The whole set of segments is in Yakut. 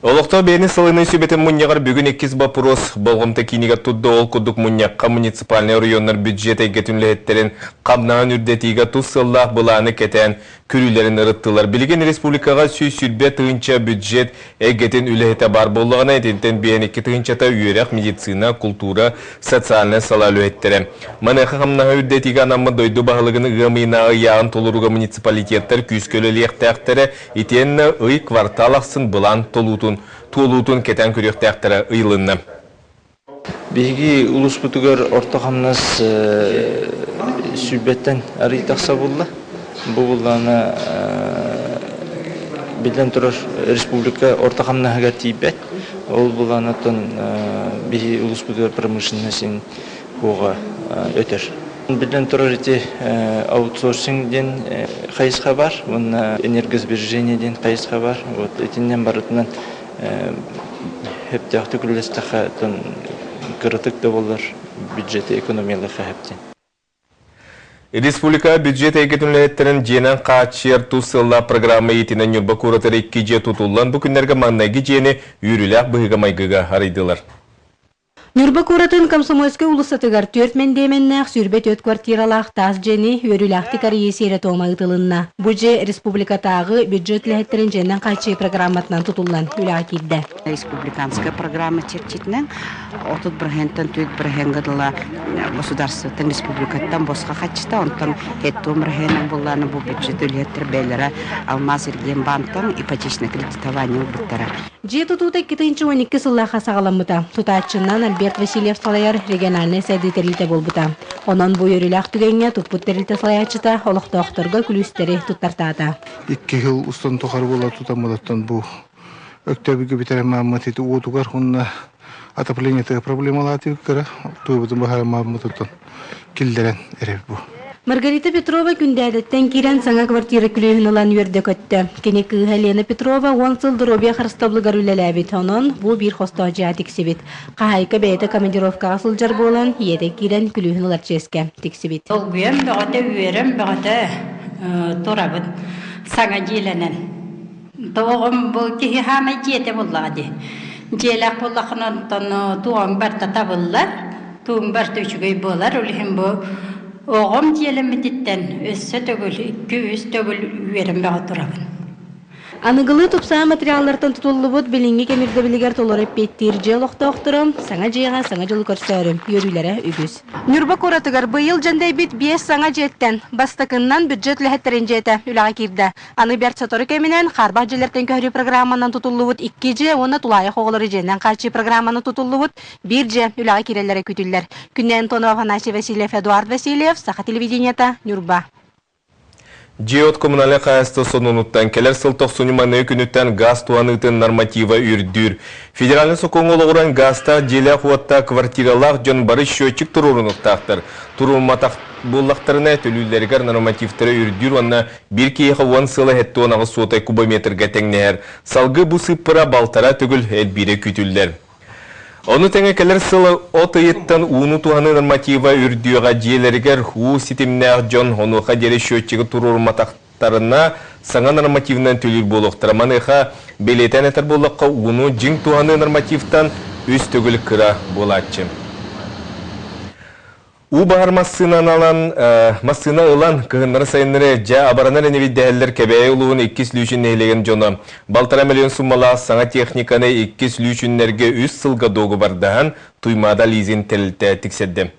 Олохтоох бэйэни салайыныы сүбэтин мунньаҕар бүгүн иккис боппуруос болҕомто киинигэр турда. Ол курдук мунньахха муниципальнай оройуоннар бюджет эйгэтин үлэһиттэрин хамнаһын үрдэтиигэ тус сыаллаах былааны кэтээн көрүүлэрин ырыттылар. Билигин республикаҕа 120 000 бюджет эйгэтин үлэһитэ баар буоллаҕына, итинтэн 52 тыһыынчата үөрэх, медицина, култуура, социальнай салаа үлэһиттэрэ. Маныаха хамнаһы үрдэтиигэ анаммыт дойду баһылыгын ыам ыйынааҕы ыйааҕын толорууга муниципалитеттар күүскэ үлэлиэхтээхтэрэ, итиэннэ ый квартал ахсын былаан толуутун, туолуутун кэтээн көрүөхтээхтэрэ ыйылынна. Биһиги улууспутугар орто хамнас сүүрбэттэн арый тахса булла. Бу буллаҕына биллэн турар республика орто хамнаһыгар тиийбэт. Ол булаанаттан биһи улууспутугар промышленность уоҕа өтөр. Биллэн турар ити аутсорсинг диэн хайысха бар уонна энергосбережение диэн хайысха бар. Вот итиннэн барытынан сөптөөхтүк үлэлэстэххэ кыратык да буоллар бюджеты экономиялыахха сөп диэн. Республика бюджет эйгэтин үлэһиттэрин дьиэнэн хааччыйар тус сыаллаах программа иитинэн Ньурба куоратыгар икки дьиэ тутуллан, бу күннэргэ маҥнайгы дьиэни үөрүүлээх быһыыга-майгыга арыйдылар. Ньурба куоратын Комсомольскай уулуссатыгар түөрт мэндиэмэннээх 24 квартиралаах таас дьиэни үөрүүлээхтик арыйыы сиэрэ-туома ыытылынна. Бу дьиэ республикатааҕы бюджет үлэһиттэрин дьиэнэн хааччыйыы программатынан тутуллан үлэҕэ киирдэ. Республиканская программа чэрчитинэн 30 бырыһыантан 4 бырыһыаҥҥа дылы государствоттан республикаттан босхо хаччыта, онтон 70 бырыһыанын буллааны бу бюджет үлэһиттэр бэйэлэрэ Алмаз Эргиэнбаантан ипотечное кредитование ылбыттара. Дьиэ тутуута 2012 сыллаахха саҕаламмыта. Тутааччынан Альберт Васильев салайар региональнай сайдыы тэрилтэ буолбута. Онон бу үөрүүлээх түгэҥҥэ туппут тэрилтэ салайааччыта олохтоохторго күлүүстэри туттартаата. 2 сыл устан тухары буола тутаммытыттан бу Өктөөбүгү бүтэрэммит ити уотугар уонна отоплениетыгар проблемалаатыбыт туйбутун быһаарыммытыттан киллэрэн эрэр бу. Маргарита Петрова Күндээдэттэн киирэн саҥа квартира күлүүһүн ылан үөрдэ-көттө. Кини кыыһа Лена Петрова 10 сыл доруобуйа харыстабылыгар үлэлээбит, онон бу биир хостоох дьиэҕэ тиксибит. Хаһаайка бэйэтэ командировкаҕа сылдьар буолан, ийэтэ киирэн күлүүһүн ылар чиэскэ тиксибит. Долгуйан бөҕөтө, үөрэн бөҕөтө турабыт саҥа дьиэлэнэн. Тоҕом бу киһи хаамай дьиэтэ буоллаҕа дии. Дьиэлээх буоллаххына онтон туоҕуҥ барыта табыллар, тууҥ барыта үчүгэй буолар. Ол иһин бу оҕом дьиэлэммититтэн өссө төгүл, икки-үс төгүл үөрэн бөҕө турабын. Аныгылыы тупсаҕай материаллартан тутуллубут билиҥҥи кэм ирдэбилигэр толору эппиэттиир дьиэ олохтоохторо саҥа дьиэҕэ саҥа дьылы көрсөөрү үөрүүлэрэ үгүс. Ньурба куоратыгар быйыл дьэндэйбит биэс саҥа дьиэттэн бастакыннан бюджет үлэһиттэрин дьиэтэ үлэҕэ киирдэ. Аны бэрт сотору кэминэн хаарбах дьиэлэртэн көһөрүү программанан тутуллубут икки дьиэ уонна тулаайах оҕолору дьиэнэн хааччыы программаны тутуллубут биир дьиэ үлэҕэ киирэллэрэ күүтүллэр. Күннэй Антонова, Афанасий Васильев, Эдуард Васильев, Саха телевидениета, Ньурба. Дьиэ-от коммунальнай хаһаайыстыба сонунуттан кэлэр сыл тохсунньу маныа күнүттэн гаас туһаныытын норматива үрдүүр. Федеральнай сокуоҥҥа олоҕуран гаастаах дьиэлээх-уоттаах квартиралаах дьон бары счетчик туруорунуохтаахтар. Туруорумматах буоллахтарына, төлүүллэригэр нормативтара үрдүүр уонна биир киһиэхэ 10 сыл 78 суотай кубометрга тэҥнэһэр. Салгыы бу сыыппара балтараа төгүл элбиирэ күүтүллэр. Ону тэҥэ кэлэр сыл от ыйыттан ууну туһаныы норматива үрдүөҕэ дьиэлэригэр уу ситимнээх дьон онуоха диэри счетчигы туруорумматахтарына саҥа нормативынан төлүүр буолуохтара. Маныаха бэлиэтээн этэр буоллахха, ууну дьиҥ туһаныы нормативтан үс төгүл кыра буолааччы. Уу баһар массыына ылан, кыһыннары-сайыннары дьэ абаранар инибит дэһэллэр Кэбээйи улууһун иккис Лүүчүн нэһилиэгин дьоно. Балтараа миллион суммалаах саҥа техниканы иккис Лүүчүннэргэ үс сылга дуогубардаһан, Туймаада лизинг тэрилтэ тиксэрдэ.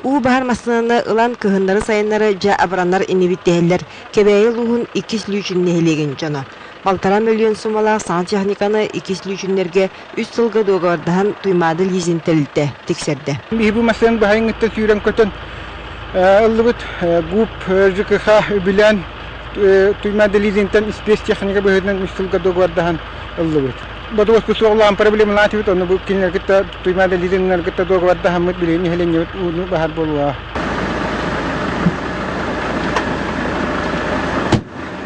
Уу баһар массыынаны ылан кыһыннары-сайыннары дьэ абыранар инибит дэһэллэр Кэбээйи улууһун иккис Лүүчүн нэһилиэгин дьоно. Балтараа мөлүйүөн суммалаах саҥа техниканы иккис Лүүчүннэргэ үс сылга дуогабардаһан Туймаада лизинг тэрилтэ тиксэрдэ. Биһи бу массыын баһайыҥҥыттан сүүрэн-көтөн ыллыбыт ГУП ЖКХ үбүлээн Туймаада лизингтэн спецтехника быһыытынан үс сылга дуогабардаһан ыллыбыт. Бодуоспут суоҕулаан проблемалаатыбыт, ону бу кинилэр кытта Туймаада лизингнэр кытта дуогабардаһаммыт билигин нэһилиэнньэбит ууну баһар буолуоҕа.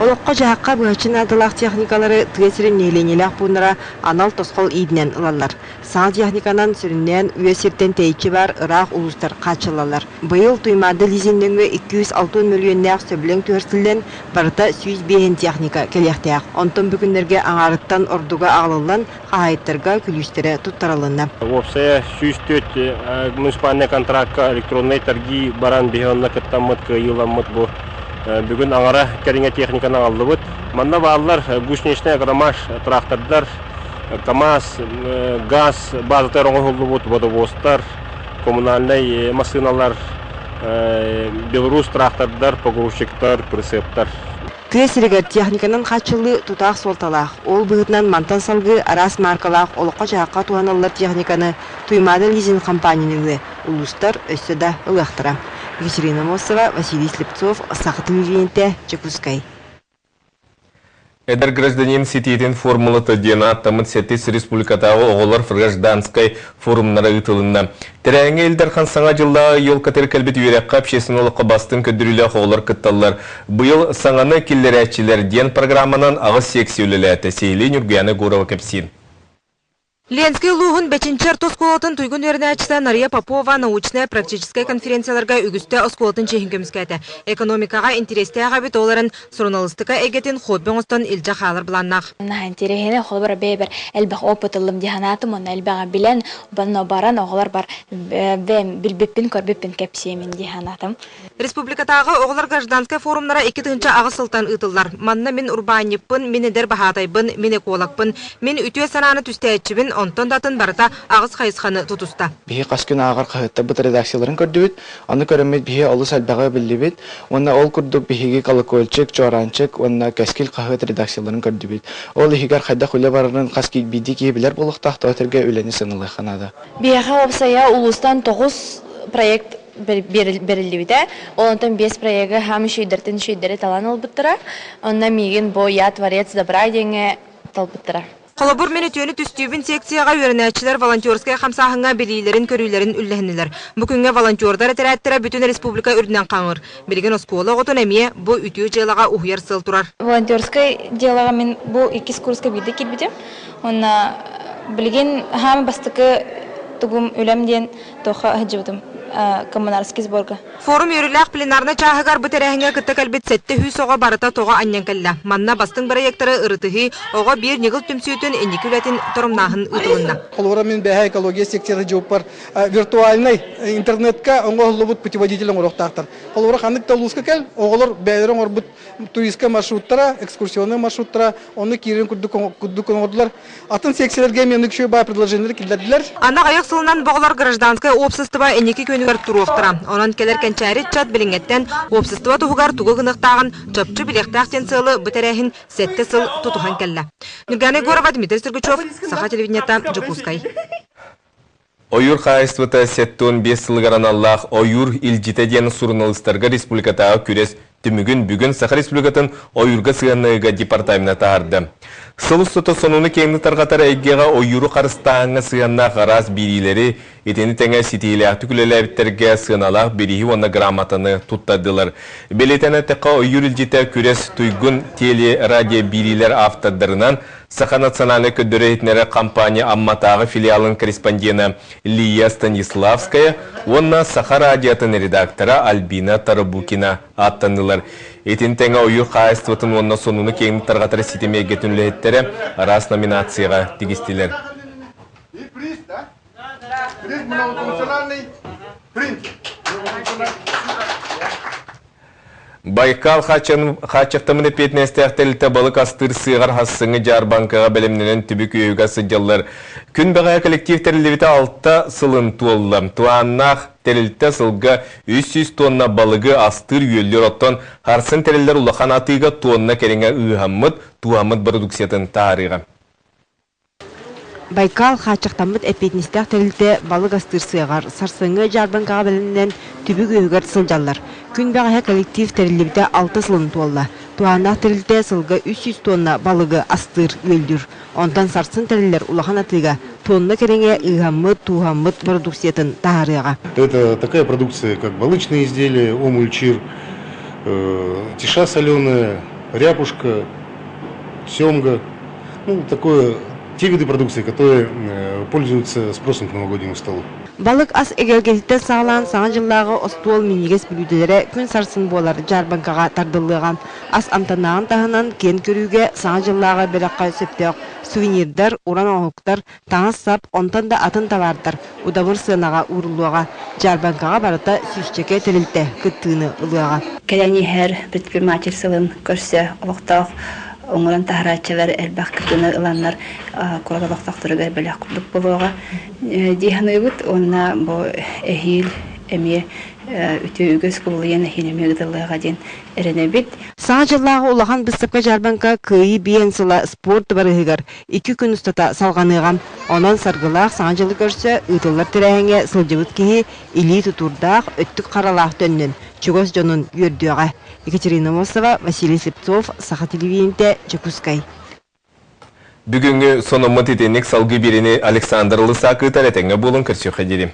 Олоххо-дьаһахха быһаччы наадалаах техникалары тыа сирин нэһилиэнньэлээх пууннара анал тосхол иитинэн ылаллар. Саҥа техниканан сүрүннээн үөс сиртэн тэйиччи баар ыраах улуустар хааччыллаллар. Быйыл Туймаада лизин нөҥүө 260 мөлүйүөннээх сөбүлэҥ түһэрсиллэн, барыта 105 техника кэлиэхтээх. Онтон бу күннэргэ аҥаарыттан ордуга аҕалыллан, хаһаайыттарга күлүүстэрэ туттарылынна. Уопсайа 104 муниципальнай контракка электроннай торги баран биһи онно кыттаммыт, кыайыыламмыт бу бүгүн аҥара кэриҥэ техниканы аҕаллыбыт. Манна бааллар гусеничный агромаш трактордар, КАМАЗ, газ базатыгар оҥоһуллубут водовозтар, коммунальнай массыыналар, Беларусь трактордар, погрузчиктар, прицептар. Тыа сиригэр техниканан хааччыллыы тутаах суолталаах. Ол быһыытынан мантан салгыы араас мааркалаах олоххо-дьаһахха туһаныллар техниканы Туймаада лизинг компания нөҥүө улуустар өссө да ылыахтара. Екатерина Мосова, Василий Слепцов, Саха телевидениетэ, Дьокуускай. Эдэр гражданин ситиитин формулата диэн ааттаммыт сэттис республикатааҕы оҕолор гражданскай форумнара ыытылынна. Тэрээһиҥҥэ Ил Дархан Саҥа дьыллааҕы елкатыгар кэлбит үөрэххэ общественнай олоххо бастыҥ көрдөрүүлээх оҕолор кытталлар. Быйыл саҥаны киллэрээччилэр диэн программанан аҕыс секция үлэлээтэ. Сиһилии Ньургуйаана Егорова кэпсиир. Ленскэй улууһун Бэчинчэ орто оскуолатын туйгун үөрэнээччитэ Нарыйа Попова научнай-практическай конференцияларга үгүстэ оскуолатын чиэһин көмүскээтэ. Экономикаҕа интэриэстээх эбит, ол эрэн суруналыыстыка эйгэтин хобби оҥостон илдьэ хаалар былааннаах. Наһаа интэриэһинэй, холобура бэйэбэр элбэх опыт ыллым дии санаатым уонна элбэҕи билэн, онно баран оҕолор бар бэйэм билбиппин, көрбүппүн кэпсиэмин дии санаатым. Республикатааҕы оҕолор гражданскай форумнара 2008 сылтан ыытыллар. Манна мин урбаанньыппын, мин эдэр баһаатайбын, мин экологпын, мин үтүө санааны түстээччибин, онтон да атын барыта аҕыс хайысханы тутуста. Биһи хас күн ааҕар хаһыаттарбыт редакцияларын көрдүбүт. Аны көрөммүт биһи олус элбэҕи биллибит. Уонна ол курдук биһиги Колокольчик, Чуораанчык уонна Кэскил хаһыат редакцияларын көрдүбүт. Ол иһигэр хайдах үлэ барарын хас биирдии киһи билэр буолуохтаах, тоҕо этэргэ үлэни сыаналыахха наада. Биһиэхэ уопсайа улуустан тоҕус проект бэриллибитэ. Ол онтон биэс проегы хаам үчүгэйдэртэн үчүгэйдэри талан ылбыттара. Онно миигин бу «Я творец добра» диэҥҥэ талбыттара. Холобур, мин үтүөнү түстүүбүн секцияҕа үөрэнээччилэр волонтерскай хамсааһыҥҥа билиилэрин-көрүүлэрин үллэһиннилэр. Бу күҥҥэ волонтердар этэрээттэрэ бүтүн республика үрдүнэн хаҥыыр. Билигин оскуола оҕотун эмиэ бу үтүө дьыалаҕа уһуйар сыал турар. Волонтерскай дьыалаҕа мин бу иккис курска биирдэ киирбитим. Уонна билигин хаам бастакы тугум үлэм диэн Туохха сылдьыбытым коммунарский сборга. Форум үөрүүлээх пленарнай чааһыгар бу тэрээһиҥҥэ кытта кэлбит 700 оҕо барыта тоҕо анньан кэллэ. Манна бастыҥ бырайыактары ырытыһыы, оҕо биир ньыгыл түмсүүтүн инники үлэтин торумнааһын ыытылынна. Холобура, мин бэһэ экология секцията дьиэппар виртуальнай интернетка оҥоһуллубут путеводитель оҥоруохтаахтар. Холобура, ханнык да улууска кэл, оҕолор бэйэлэрэ оҥорбут туристскай маршруттара, экскурсионнай маршруттара онно киирэн курдук оҥордулар. Атын секцияларга эмиэ оннук үчүгэй баар предложениелары киллэрдилэр. Аны аҕыйах сылынан оҕолор гражданскай уопсастыба инники күөнүгэр туруохтара. Онон кэлэр кэнчээри ыччат билиҥҥэттэн уопсастыба туһугар тугу гыныахтааҕын чопчу билиэхтээх диэн сыалы бу тэрээһин сэттэ сыл тутуһан кэллэ. Ньургуяна Егорова, Дмитрий Сергучев, Саха телевидениета, Дьокуускай. Ойуур хаһаайыстыбата 75 сылыгар аналлаах «Ойуур илдьитэ» диэн суруналыыстарга республикатааҕы күрэс түмүгүн бүгүн Саха Республикатын ойуурга сыһыаннаһыыга департамена таһаарда. Сыл устата сонуну киэҥник тарҕатар эйгэҕэ ойууру харыстааһыҥҥа сыһыаннаах араас биэриилэри, итини тэҥэ ситиһиилээхтик үлэлээбиттэргэ сыаналаах бирииһи уонна грамотаны туттардылар. Бэлиэтээн эттэххэ, ойуур илдьитэ күрэс Туйгун теле-радио биэриилэр автордарынан Саха национальнай көрдөрөр-иһитиннэрэр компания Амматааҕы филиалын корреспондена Лия Станиславская уонна Саха радиотын редактора Альбина Тарабукина ааттаннылар. Итин тэҥэ ойуур хаһаайыстыбатын уонна сонуну киэҥник тарҕатар ситим эйгэтин үлэһиттэрэ араас номинацияҕа тигистилэр. Байкал хааччахтаммыт эппиэтинэстээх тэрилтэ балык астыыр сыаҕар хассыҥы дьаарбаҥкаҕа бэлэмнэнэн түбүк үөһүгэр сылдьаллар. Күн бэҕэһээ коллектив тэриллибитэ алта сылын туолла. Туһааннаах тэрилтэ сылга 300 тонна балыгы астыыр үөллүүр, оттон харсын тэриллэр улахан атыыга тонна кэриҥэ ыыһаммыт, тууһаммыт продукциятын таһаарыаҕа. Байкал хааччахтаммыт эппиэтинэстээх тэрилтэ балык астыыр сыаҕар сарсыҥҥы дьаарбаҥкаҕа бэлэмнэнэн түбүк үөһүгэр сылдьаллар. Күн бэҕэһээ коллектив тэриллибитэ алта сылын туолла. Туһааннаах тэрилтэ сылга 300 тонна балыгы астыыр, үөллүүр. Онтон сарсын тэриллэр улахан атыыга тонна кэриҥэ ыыһаммыт, тууһаммыт продукциятын таһаарыаҕа. Это такая продукция, как балычные изделия, омуль-чир, тиша соленая, Ряпушка, семга, ну, такое, те виды продукции, которые пользуются спросом к новогоднему столу. Балык ас эгэлгэтиттэн саҕалаан Саҥа дьыллааҕы остуол минньигэс бүлүүдэлэрэ күн сарсын буолар дьаарбаҥкаҕа тардыллыаҕа. Ас амтаннааҕын таһынан, киэн көрүүгэ Саҥа дьыллааҕы бэлэххэ сөптөөх сувенирдар, уран оҥоһуктар, таҥас-сап, онтон да атын табаардар удамыр сыанаҕа ууруллуоҕа. Дьаарбаҥкаҕа барыта сүүсчэкэ тэрилтэ кыттыыны ылыаҕа. Кэлэн иһэр предприниматель сылын көрсө олохтоох оҥорон таһарааччылар элбэх кыттыыны ыланнар куорат олохтоохторугар бэлэх курдук буолуоҕа дии саныыбыт уонна бу эһиил эмиэ үтүө үгэс кубулуйан эһиил эмиэ ыытыллыаҕа диэн эрэнэбит. Саҥа дьыллааҕы улахан быыстапка-дьаарбаҥка Кыайыы биэн сыла спорт дыбарыаһыгар икки күн устата салҕаныаҕа. Онон саргылаах Саҥа дьылы көрсө ыытыллар тэрээһиҥҥэ сылдьыбыт киһи илии тутуурдаах, өттүк харалаах төннөн, чугас дьонун үөрдүөҕэ. Екатерина Мосова, Василий Слепцов, Саха телевидениетэ, Дьокуускай. Бүгүҥҥү сонуммут итинник салгыы биэриини Александр Лысак ыытар этэҥҥэ буолун көрсүөххэ диэри.